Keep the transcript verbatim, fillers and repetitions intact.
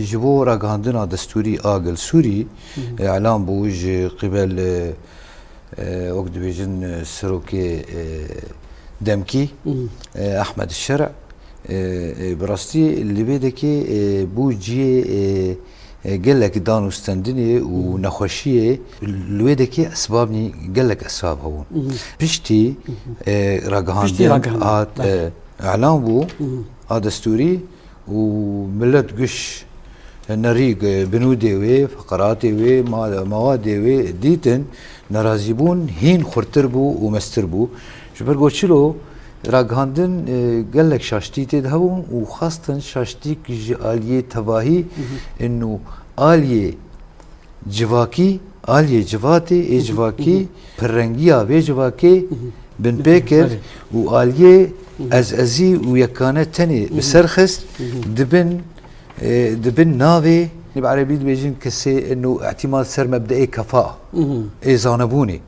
Ji bo ragihandina destûrî a Gel Sûrî, e, elan bû ji qîbel, e, e, wek dibêjin, e, serokê, e, demkî, e, Ehmed Şer'î, e, e, bi rastî li wê dekê, e, bû cihê, e, e, gelek dan û stendinê û nexweşiyê, li wê dekê esbabnî gelek esbab hebûn. Piştî, e, ragihandin ragihandin, hat, belê. E, elan bû, a destûrî û milet giş nerî binûdê wê, feqeratê wê, ma-, mawadê wê dîtin, nerazîbûn hîn xurtir bû û mestir bû. Ji ber ku çilo ragihandin, e, gelek şaştî tê de hebûn û xwestin şaştîk ji aliyê tevahî û aliyê civakî, aliyê civatê, ê civakî, pirrengiya vê civakê binpê kir û aliyê ez ezî û yekane tenê bi ser xist, dibin, e, dibin navê, bi erebî dibêjin kisê inu îtimal ser mebdeê kefa, ê zanebûnê.